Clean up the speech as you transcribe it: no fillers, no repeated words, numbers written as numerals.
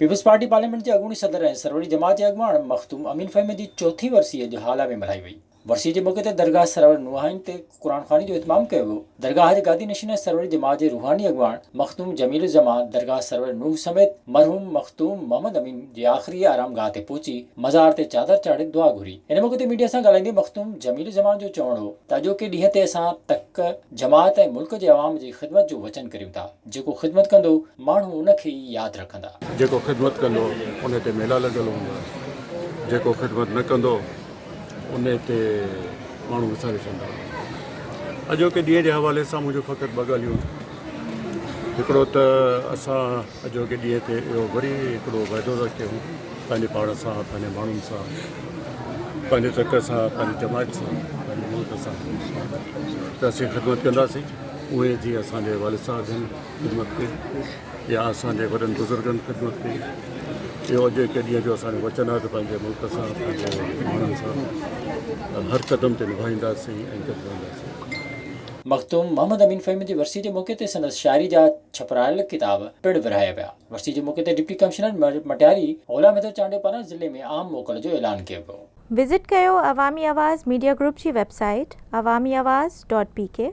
Peoples party parliament جي اڳوڻي صدر ۽ سروري جماعت جي اڳواڻ مخدوم امين فهيم جي چوٿين ورسي اڄ هالا ۾ ملهائي وئي. ورسي جي موقعي تي درگاهه سرور نوحائين تي قرآن خواني جو اهتمام ڪيو ويو. درگاهه جي گادي نشين ۽ سروري جماعت جي روحاني اڳواڻ مخدوم جميل الزمان درگاهه سرور نوح سميت مرحوم مخدوم محمد امين جي آخري آرامگاهه تي پهچي مزار تي چادر چاڙهي دعا گهري. ان موقعي تي ميڊيا سان ڳالهائيندي مخدوم جميل الزمان جو چوڻ هو ته اڄوڪي ڏينهن تي اسان تڪ، جماعت ۽ ملڪ جي عوام جي خدمت جو وچن ڪريون ٿا. جيڪو خدمت ڪندو ماڻهو ان کي ئي ياد رکندا. جيڪو خدمت ڪندو ان تي ميلا لڳل هوندا، جيڪو خدمت نه ڪندو ان تي ماڻهو وساري ڇڏندا. اڄوڪي ڏينهن جي حوالي سان منهنجون فقط ٻه ڳالهيون آهن. هڪڙو ته اسان اڄوڪي ڏينهن تي اهو وري هڪڙو وعدو ٿا ڪيون پنهنجي پاڻ سان، پنهنجي ماڻهن سان، پنهنجي تڪ سان، پنهنجي جماعت سان، پنهنجي ملڪ سان ته اسين خدمت ڪنداسين. اهي جيئن اسان جي والد صاحب جن خدمت ڪئي يا اسان جي وڏن بزرگن خدمت ڪئي. اهو اڄ هڪ ڏينهن جو اسان جو وچن آهي ته پنهنجي ملڪ سان پنهنجي ماڻهن سان هر قدم تي نڀائينداسين ۽ گڏ رهنداسين. مخدوم محمد امين فهيم جي ورسي جي موقعي تي سندس شاعري جا ڇپرايل ڪتاب پڻ ورهايا ويا. ورسي جي موقعي تي ڊپٽي ڪمشنر مٽياري غلام حيدر چانڊيو پاران ضلعي ۾ عام موڪل جو اعلان ڪيو ويو. وزٽ ڪيو عوامي آواز ميڊيا گروپ جي website Awami Awaz dot P K.